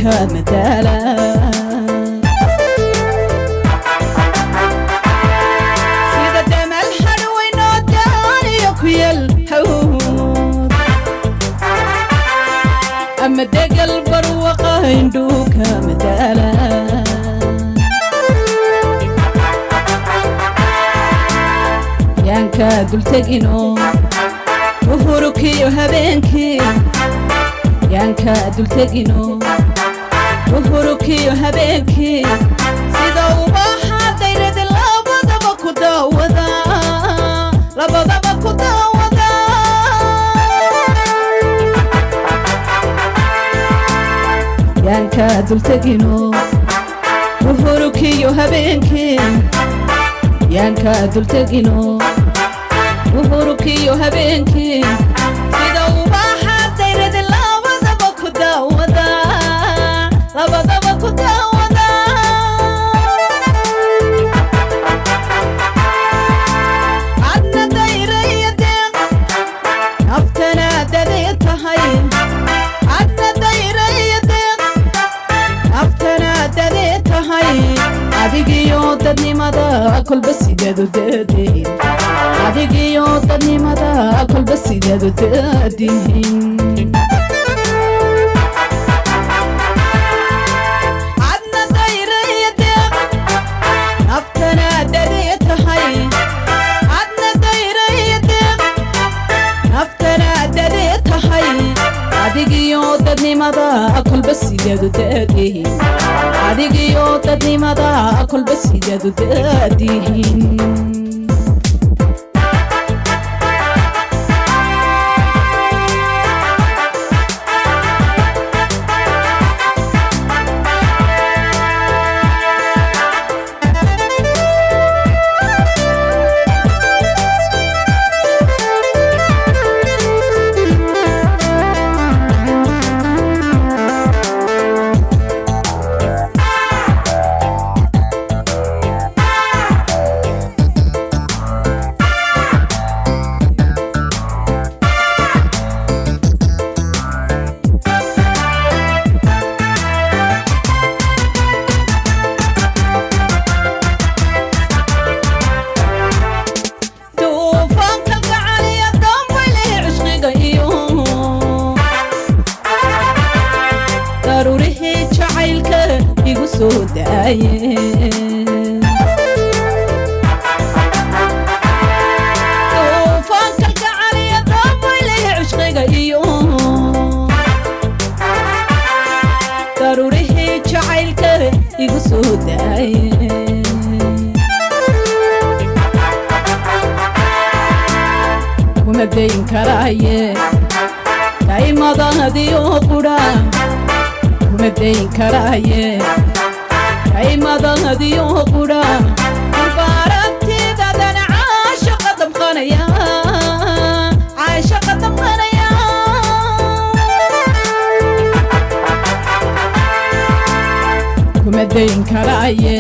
Ka madaala sida damal hadhweynoo daaniyo ku yal hawd ama degal barwaqa indhuu ka madaala. Yaanka dultegino uhurukiyo habeenkii, yaanka dultegino uhurukiyo habeenkii, sida ubaxa dayrada labadaba ku daawada, labadaba ku daawada. Yaanka dultegino uhurukiyo habeenkii, yaanka dultegino uhurukiyo habeenkii, sida ubaxa dayrada labadaba ku daawada, labadaba ku daawada. Adna dayraya deeq naftana dadee tahay, adna dayraya deeq naftana dadee tahay. Adigiyo dadnimada kolba sideedu daadihin, adigiyo dadnimada kolba sideedu daadihin. Adna dayraya deeq naftana dadee tahay, adna dayraya deeq naftana dadee tahay. Adigiyo dadnimada kolba sideedu daadihin, adigiyo dadnimada kolba sideedu daadihin. Duufaanka gacaliya dambayle cishqiga iyo daruurihii jacaylka igu soo daaye. Duufaanka gacaliya dambayle cishqiga iyo daruurihii jacaylka igu soo daaye. Kuma dayn karaaye daymadadiyo qudha, kuma dayn karaaye daymadadiyo qudha. Qurbaaragtidadan caashaqa damqanaya, caashaqa damqanaya. Kuma dayn karaaye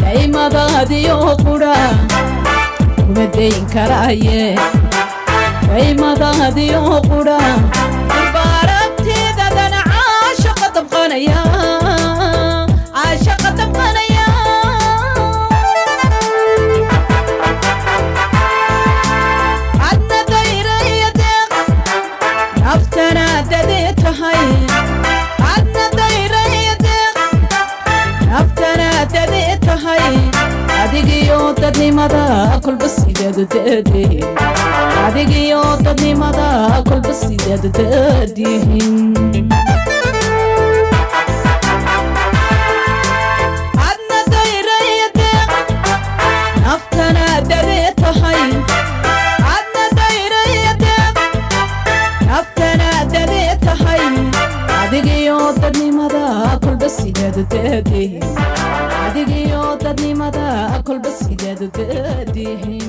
daymadadiyo qudha, kuma dayn karaaye daymadadiyo qudha. Qurbaaragtidadan caashaqa damqanaya, caashaqa damqanaya. Adna dayraya deeq naftana dadee tahay, adna dayraya deeq naftana dadee tahay. Adigiyo dadnimada kolba sideedu daadihin, adigiyo dadnimada kolba sideedu daadihin. Adna dayraya deeq naftana dadee tahay, adna dayraya deeq naftana dadee tahay. Adigiyo dadnimada kolba sideedu daadihin, adigiyo dadnimada kolba sideedu daadihin.